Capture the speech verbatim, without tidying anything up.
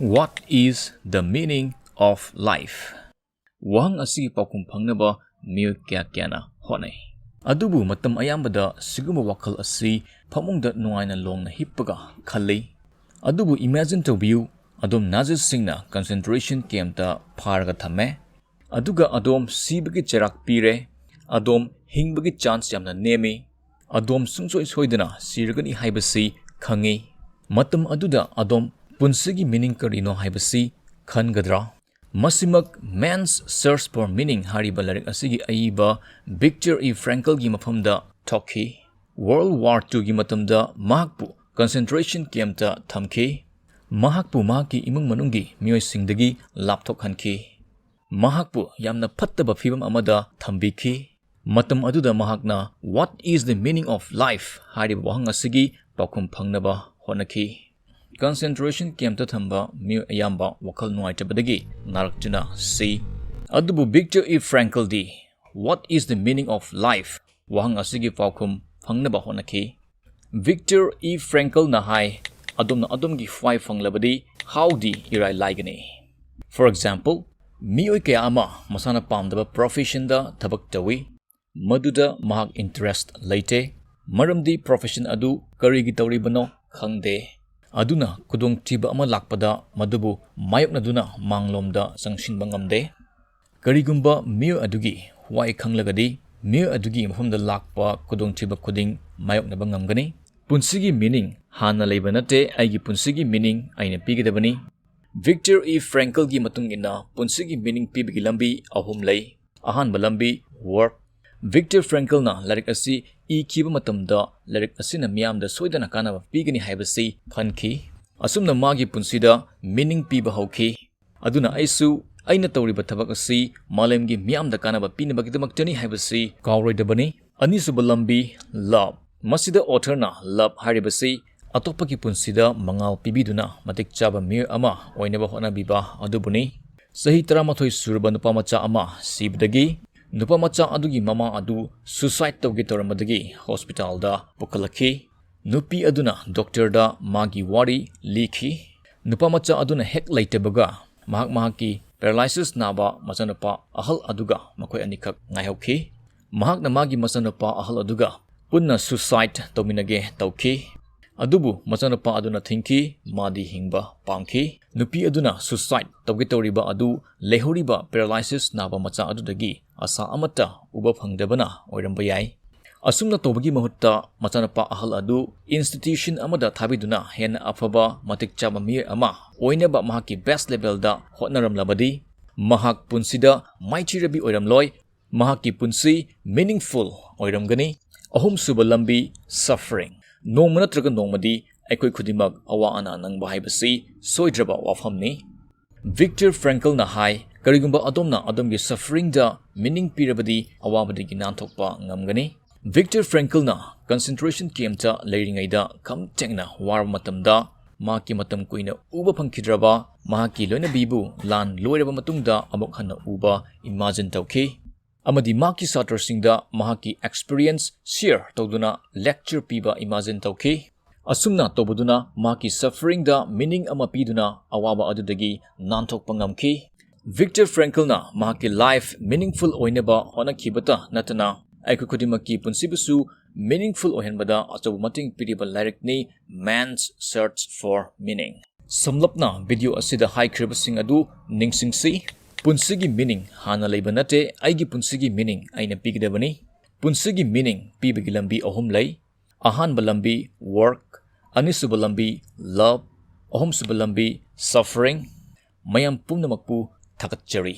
What is the meaning of life? ꯋꯥꯍꯪ ꯑꯁꯤꯒꯤ ꯄꯥꯎꯈꯨꯝ ꯐꯪꯅꯕ ꯃꯤꯑꯣꯏ ꯀꯌꯥ ꯀꯌꯥꯅ ꯍꯣꯠꯅꯩ꯫ ꯑꯗꯨꯕꯨ ꯃꯇꯝ ꯑꯌꯥꯝꯕꯗ ꯁꯤꯒꯨꯝꯕ ꯋꯥꯈꯜ ꯑꯁꯤ ꯐꯃꯨꯡꯗ ꯅꯨꯡꯉꯥꯏꯅ ꯂꯣꯡꯅ ꯍꯤꯞꯄꯒ ꯈꯜꯂꯤ꯫ ꯑꯗꯨꯕꯨ imagine ꯇꯧꯕꯤꯌꯨ, ꯑꯗꯣꯝ Nazisꯁꯤꯡꯅ concentration campꯇ ꯐꯥꯔꯒ ꯊꯝꯃꯦ꯫ ꯑꯗꯨꯒ ꯑꯗꯣꯝ ꯁꯤꯕꯒꯤ ꯆꯩꯔꯥꯛ ꯄꯤꯔꯦ꯫ ꯑꯗꯣꯝ ꯍꯤꯡꯕꯒꯤ chance ꯌꯥꯝꯅ ꯅꯦꯝꯃꯤ꯫ ꯑꯗꯣꯝ ꯁꯨꯡꯁꯣꯏ ꯁꯣꯏꯗꯅ ꯁꯤꯔꯒꯅꯤ ꯍꯥꯏꯕꯁꯤ ꯈꯪꯉꯤ꯫ ꯃꯇꯝ ꯑꯗꯨꯗ ꯑꯗꯣꯝ ꯄꯨꯟꯁꯤꯒꯤ meaning ꯀꯔꯤꯅꯣ ꯍꯥꯏꯕꯁꯤ ꯈꯟꯒꯗ꯭ꯔꯥ? ꯃꯁꯤꯃꯛ Man's Search for Meaning ꯍꯥꯏꯔꯤꯕ ꯂꯥꯏꯔꯤꯛ ꯑꯁꯤꯒꯤ ꯑꯏꯕ Viktor E. Franklꯒꯤ ꯃꯐꯝꯗ ꯊꯣꯛꯈꯤ꯫ World War twoꯒꯤ ꯃꯇꯝꯗ ꯃꯍꯥꯛꯄꯨ concentration campꯇ ꯊꯝꯈꯤ꯫ ꯃꯍꯥꯛꯄꯨ ꯃꯍꯥꯛꯀꯤ ꯏꯃꯨꯡ ꯃꯅꯨꯡꯒꯤ ꯃꯤꯑꯣꯏꯁꯤꯡꯗꯒꯤ ꯂꯥꯞꯊꯣꯛꯍꯟꯈꯤ꯫ ꯃꯍꯥꯛꯄꯨ ꯌꯥꯝꯅ ꯐꯠꯇꯕ ꯐꯤꯚꯝ ꯑꯃꯗ ꯊꯝꯕꯤꯈꯤ꯫ ꯃꯇꯝ ꯑꯗꯨꯗ ꯃꯍꯥꯛꯅ What is the meaning of life ꯍꯥꯏꯔꯤꯕ ꯋꯥꯍꯪ ꯑꯁꯤꯒꯤ ꯄꯥꯎꯈꯨꯝ ꯐꯪꯅꯕ ꯍꯣꯠꯅꯈꯤ꯫ Concentration campꯇ ꯊꯝꯕ ꯃꯤꯑꯣꯏ ꯑꯌꯥꯝꯕ ꯋꯥꯈꯜ ꯅꯨꯡꯉꯥꯏꯇꯕꯗꯒꯤ ꯅꯥꯔꯛꯇꯨꯅ ꯁꯤ꯫ ꯑꯗꯨꯕꯨ Viktor E. Franklꯗꯤ What is the meaning of life ꯋꯥꯍꯪ ꯑꯁꯤꯒꯤ ꯄꯥꯎꯈꯨꯝ ꯐꯪꯅꯕ ꯍꯣꯠꯅꯈꯤ꯫ Viktor E. Franklꯅ ꯍꯥꯏ, ꯑꯗꯣꯝꯅ ꯑꯗꯣꯝꯒꯤ why ꯐꯪꯂꯕꯗꯤ howꯗꯤ ꯏꯔꯥꯏ ꯂꯥꯏꯒꯅꯤ꯫ For example, ꯃꯤꯑꯣꯏ ꯀꯌꯥ ꯑꯃ ꯃꯁꯥꯅ ꯄꯥꯝꯗꯕ professionꯗ ꯊꯕꯛ ꯇꯧꯏ, ꯃꯗꯨꯗ ꯃꯍꯥꯛ interest ꯂꯩꯇꯦ, ꯃꯔꯝꯗꯤ profession ꯑꯗꯨ ꯀꯔꯤꯒꯤ ꯇꯧꯔꯤꯕꯅꯣ ꯈꯪꯗꯦ꯫ ꯑꯗꯨꯅ ꯈꯨꯗꯣꯡꯊꯤꯕ ꯑꯃ ꯂꯥꯛꯄꯗ ꯃꯗꯨꯕꯨ ꯃꯥꯌꯣꯛꯅꯗꯨꯅ ꯃꯥꯡꯂꯣꯝꯗ ꯆꯪꯁꯤꯟꯕ ꯉꯝꯗꯦ꯫ ꯀꯔꯤꯒꯨꯝꯕ ꯃꯤꯑꯣꯏ ꯑꯗꯨꯒꯤ why ꯈꯪꯂꯒꯗꯤ, ꯃꯤꯑꯣꯏ ꯑꯗꯨꯒꯤ ꯃꯐꯝꯗ ꯂꯥꯛꯄ ꯈꯨꯗꯣꯡꯊꯤꯕ ꯈꯨꯗꯤꯡ ꯃꯥꯌꯣꯛꯅꯕ ꯉꯝꯒꯅꯤ꯫ ꯄꯨꯟꯁꯤꯒꯤ meaning ꯍꯥꯟꯅ ꯂꯩꯕ ꯅꯠꯇꯦ, ꯑꯩꯒꯤ ꯄꯨꯟꯁꯤꯒꯤ meaning ꯑꯩꯅ ꯄꯤꯒꯗꯕꯅꯤ꯫ Viktor E. Franklꯒꯤ ꯃꯇꯨꯡ ꯏꯟꯅ ꯄꯨꯟꯁꯤꯒꯤ meaning ꯄꯤꯕꯒꯤ ꯂꯝꯕꯤ ꯑꯍꯨꯝ ꯂꯩ꯫ ꯑꯍꯥꯟꯕ ꯂꯝꯕꯤ, work꯫ Viktor Franklꯅ ꯂꯥꯏꯔꯤꯛ ꯑꯁꯤ ꯏꯈꯤꯕ ꯃꯇꯝꯗ ꯂꯥꯏꯔꯤꯛ ꯑꯁꯤꯅ ꯃꯤꯌꯥꯝꯗ ꯁꯣꯏꯗꯅ ꯀꯥꯟꯅꯕ ꯄꯤꯒꯅꯤ ꯍꯥꯏꯕꯁꯤ ꯈꯟꯈꯤ꯫ ꯑꯁꯨꯝꯅ ꯃꯥꯒꯤ ꯄꯨꯟꯁꯤꯗ meaning ꯄꯤꯕ ꯍꯧꯈꯤ꯫ ꯑꯗꯨꯅ ꯑꯩꯁꯨ ꯑꯩꯅ ꯇꯧꯔꯤꯕ ꯊꯕꯛ ꯑꯁꯤ ꯃꯥꯂꯦꯝꯒꯤ ꯃꯤꯌꯥꯝꯗ ꯀꯥꯟꯅꯕ ꯄꯤꯅꯕꯒꯤꯗꯃꯛꯇꯅꯤ ꯍꯥꯏꯕꯁꯤ ꯀꯥꯎꯔꯣꯏꯗꯕꯅꯤ꯫ ꯑꯅꯤꯁꯨꯕ ꯂꯝꯕꯤ, love꯫ ꯃꯁꯤꯗ authorꯅ love ꯍꯥꯏꯔꯤꯕꯁꯤ ꯑꯇꯣꯞꯄꯒꯤ ꯄꯨꯟꯁꯤꯗ ꯃꯉꯥꯜ ꯄꯤꯕꯤꯗꯨꯅ ꯃꯇꯤꯛ ꯆꯥꯕ ꯃꯤꯑꯣꯏ ꯑꯃ ꯑꯣꯏꯅꯕ ꯍꯣꯠꯅꯕꯤꯕ ꯑꯗꯨꯕꯨꯅꯤ꯫ ꯆꯍꯤ ꯇꯔꯥꯃꯥꯊꯣꯏ ꯁꯨꯔꯕ ꯅꯨꯄꯥ ꯃꯆꯥ ꯑꯃ ꯁꯤꯕꯗꯒꯤ ꯅꯨꯄꯥ ꯃꯆꯥ ꯑꯗꯨꯒꯤ ꯃꯃꯥ ꯑꯗꯨ suicide ꯇꯧꯒꯦ ꯇꯧꯔꯝꯕꯗꯒꯤ hospitalꯗ ꯄꯨꯈꯠꯂꯛꯈꯤ꯫ ꯅꯨꯄꯤ ꯑꯗꯨꯅ doctorꯗ ꯃꯥꯒꯤ ꯋꯥꯔꯤ ꯂꯤꯈꯤ꯫ ꯅꯨꯄꯥ ꯃꯆꯥ ꯑꯗꯨꯅ ꯍꯦꯛ ꯂꯩꯇꯕꯒ, ꯃꯍꯥꯛ ꯃꯍꯥꯛꯀꯤ paralysis ꯅꯥꯕ ꯃꯆꯥꯅꯨꯄꯥ ꯑꯍꯜ ꯑꯗꯨꯒ ꯃꯈꯣꯏ ꯑꯅꯤꯈꯛ ꯉꯥꯏꯍꯧꯈꯤ꯫ ꯃꯍꯥꯛꯅ ꯃꯥꯒꯤ ꯃꯆꯥꯅꯨꯄꯥ ꯑꯍꯜ ꯑꯗꯨꯒ ꯄꯨꯟꯅ suicide ꯇꯧꯃꯤꯟꯅꯒꯦ ꯇꯧꯈꯤ꯫ ꯑꯗꯨꯕꯨ ꯃꯆꯥꯅꯨꯄꯥ ꯑꯗꯨꯅ ꯊꯤꯡꯈꯤ, ꯃꯥꯗꯤ ꯍꯤꯡꯕ ꯄꯥꯝꯈꯤ꯫ ꯅꯨꯄꯤ ꯑꯗꯨꯅ suicide ꯇꯧꯒꯦ ꯇꯧꯔꯤꯕ ꯑꯗꯨ ꯂꯩꯍꯧꯔꯤꯕ paralysis ꯅꯥꯕ ꯃꯆꯥ ꯑꯗꯨꯗꯒꯤ ꯑꯁꯥ ꯑꯃꯠꯇ ꯎꯕ ꯐꯪꯗꯕꯅ ꯑꯣꯏꯔꯝꯕ ꯌꯥꯏ꯫ ꯑꯁꯨꯝꯅ ꯇꯧꯕꯒꯤ ꯃꯍꯨꯠꯇ, ꯃꯆꯥꯅꯨꯄꯥ ꯑꯍꯜ ꯑꯗꯨ institution ꯑꯃꯗ ꯊꯥꯕꯤꯗꯨꯅ ꯍꯦꯟꯅ ꯑꯐꯕ, ꯃꯇꯤꯛ ꯆꯥꯕ ꯃꯤꯑꯣꯏ ꯑꯃ ꯑꯣꯏꯅꯕ ꯃꯍꯥꯛꯀꯤ best levelꯗ ꯍꯣꯠꯅꯔꯝꯂꯕꯗꯤ, ꯃꯍꯥꯛ ꯄꯨꯟꯁꯤꯗ ꯃꯥꯏꯊꯤꯔꯕꯤ ꯑꯣꯏꯔꯝꯂꯣꯏ꯫ ꯃꯍꯥꯛꯀꯤ ꯄꯨꯟꯁꯤ meaningful ꯑꯣꯏꯔꯝꯒꯅꯤ꯫ ꯑꯍꯨꯝꯁꯨꯕ ꯂꯝꯕꯤ, suffering꯫ ꯅꯣꯡꯃ ꯅꯠꯇ꯭ꯔꯒ ꯅꯣꯡꯃꯗꯤ ꯑꯩꯈꯣꯏ ꯈꯨꯗꯤꯡꯃꯛ ꯑꯋꯥ ꯑꯅꯥ ꯅꯪꯕ ꯍꯥꯏꯕꯁꯤ ꯁꯣꯏꯗ꯭ꯔꯕ ꯋꯥꯐꯝꯅꯤ꯫ Viktor Franklꯅ ꯍꯥꯏ, ꯀꯔꯤꯒꯨꯝꯕ ꯑꯗꯣꯝꯅ ꯑꯗꯣꯝꯒꯤ sufferingꯗ meaning ꯄꯤꯔꯕꯗꯤ, ꯑꯋꯥꯕꯗꯒꯤ ꯅꯥꯟꯊꯣꯛꯄ ꯉꯝꯒꯅꯤ꯫ Viktor Franklꯅ concentration campꯇ ꯂꯩꯔꯤꯉꯩꯗ ꯈꯝ ꯊꯦꯡꯅ ꯋꯥꯔꯕ ꯃꯇꯝꯗ, ꯃꯍꯥꯛꯀꯤ ꯃꯇꯝ ꯀꯨꯏꯅ ꯎꯕ ꯐꯪꯈꯤꯗ꯭ꯔꯕ ꯃꯍꯥꯛꯀꯤ ꯂꯣꯏꯅꯕꯤꯕꯨ ꯂꯥꯟ ꯂꯣꯏꯔꯕ ꯃꯇꯨꯡꯗ ꯑꯃꯨꯛ ꯍꯟꯅ ꯎꯕ imagine ꯇꯧꯈꯤ꯫ ꯑꯃꯗꯤ ꯃꯍꯥꯛꯀꯤ ꯁꯥꯇ꯭ꯔꯁꯤꯡꯗ ꯃꯍꯥꯛꯀꯤ experience share ꯇꯧꯗꯨꯅ lecture ꯄꯤꯕ imagine ꯇꯧꯈꯤ꯫ ꯑꯁꯨꯝꯅ ꯇꯧꯕꯗꯨꯅ ꯃꯍꯥꯛꯀꯤ sufferingꯗ meaning ꯑꯃ ꯄꯤꯗꯨꯅ ꯑꯋꯥꯕ ꯑꯗꯨꯗꯒꯤ ꯅꯥꯟꯊꯣꯛꯄ ꯉꯝꯈꯤ꯫ Viktor Franklꯅ ꯃꯍꯥꯛꯀꯤ life meaningful ꯑꯣꯏꯅꯕ ꯍꯣꯠꯅꯈꯤꯕꯇ ꯅꯠꯇꯅ, ꯑꯩꯈꯣꯏ ꯈꯨꯗꯤꯡꯃꯛꯀꯤ ꯄꯨꯟꯁꯤꯕꯨꯁꯨ meaningful ꯑꯣꯏꯍꯟꯕꯗ ꯑꯆꯧꯕ ꯃꯇꯦꯡ ꯄꯤꯔꯤꯕ ꯂꯥꯏꯔꯤꯛꯅꯤ Man's Search for Meaning꯫ ꯁꯝꯂꯞꯅ video ꯑꯁꯤꯗ ꯍꯥꯏꯈ꯭ꯔꯤꯕꯁꯤꯡ ꯑꯗꯨ ꯅꯤꯡꯁꯤꯡꯁꯤ꯫ ꯄꯨꯟꯁꯤꯒꯤ meaning ꯍꯥꯟꯅ ꯂꯩꯕ ꯅꯠꯇꯦ, ꯑꯩꯒꯤ ꯄꯨꯟꯁꯤꯒꯤ meaning ꯑꯩꯅ ꯄꯤꯒꯗꯕꯅꯤ꯫ ꯄꯨꯟꯁꯤꯒꯤ meaning ꯄꯤꯕꯒꯤ ꯂꯝꯕꯤ ꯑꯍꯨꯝ ꯂꯩ꯫ ꯑꯍꯥꯟꯕ ꯂꯝꯕꯤ work, ꯑꯅꯤꯁꯨꯕ ꯂꯝꯕꯤ love, ꯑꯍꯨꯝꯁꯨꯕ ꯂꯝꯕꯤ suffering꯫ ꯃꯌꯥꯝ ꯄꯨꯝꯅꯃꯛꯄꯨ ꯊꯥꯒꯠꯆꯔꯤ꯫